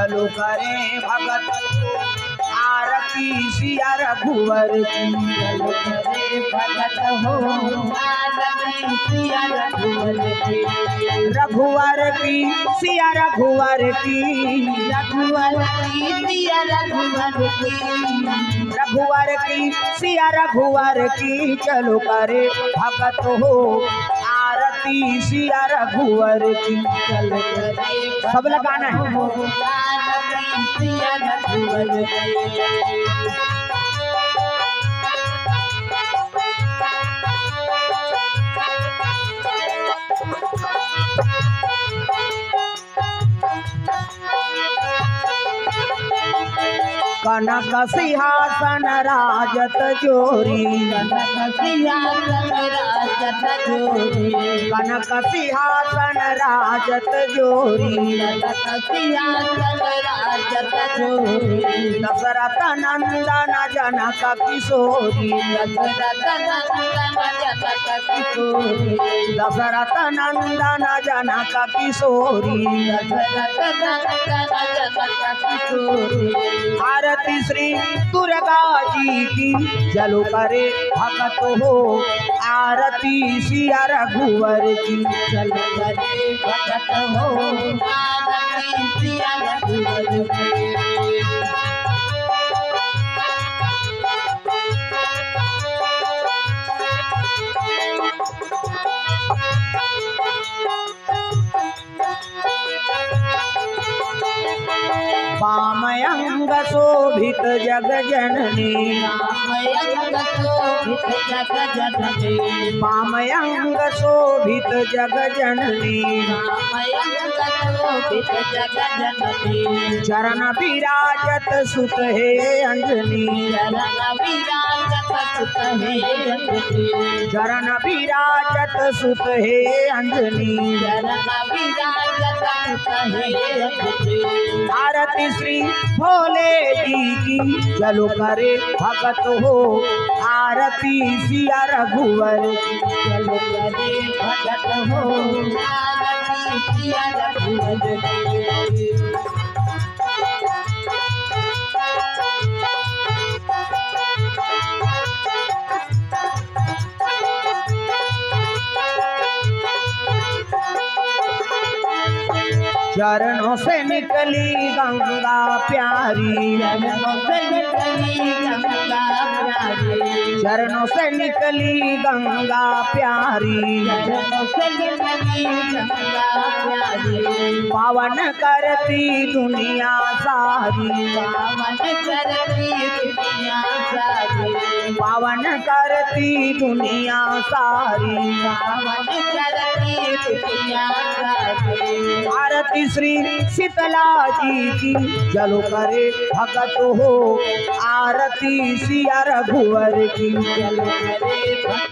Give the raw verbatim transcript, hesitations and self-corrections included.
चलो करे भगत आरती सिया रघुवर की। चलो करे भगत हो आरती सिया रघुवर की। रघुवर की सिया रघुवर की। रघुवर की सिया रघुवर की। रघुवर की सिया रघुवर की। चलो करे भगत हो आरती सिया रघुवर की। चलो करे सब लगाना है। आरती सिया रघुवर की। कनक सिंहासन राजत जोरी। कनक सिंहासन राजत जोरी। कनक सिंहासन राजत जोरी। कनक सिंहासन राजत जोरी। दशरथ नंदन जनक किशोरी। दशरथ नंदन जनक किशोरी। दशरथ नंदन जनक किशोरी। दशरथ नंदन जनक किशोरी। आरती श्री दुर्गा जी की। चलो करे भगत हो आरती सिया रघुवर की। चलो करे भगत हो आरती सिया रघुवर की। वाम अंग शोभित जग जननी। वाम अंग शोभित जग जननी। वाम अंग शोभित जग जननी। वाम अंग शोभित जग जननी। चरण विराजत सुत हे अंजनी। चरण विराजत सुत हे अंजनी। चरण विराजत सुत हे अंजनी। चरण विराजत सुत हे अंजनी। आरती श्री भोले जी की। चलो करे भगत हो आरती सिया रघुवर की। चलो करे भगत हो आरती सिया रघुवर की। चरणों से निकली गंगा प्यारी। चरणों से निकली गंगा प्यारी। चरणों से निकली गंगा प्यारी। चरणों से निकली गंगा प्यारी। पावन करती दुनिया सारी। पावन करती दुनिया सारी। पावन करती दुनिया सारी। पावन करती दुनिया सारी। आरती श्री शीतला जी की। चलो करे भगत हो आरती सिया रघुवर की। चलो करे भगत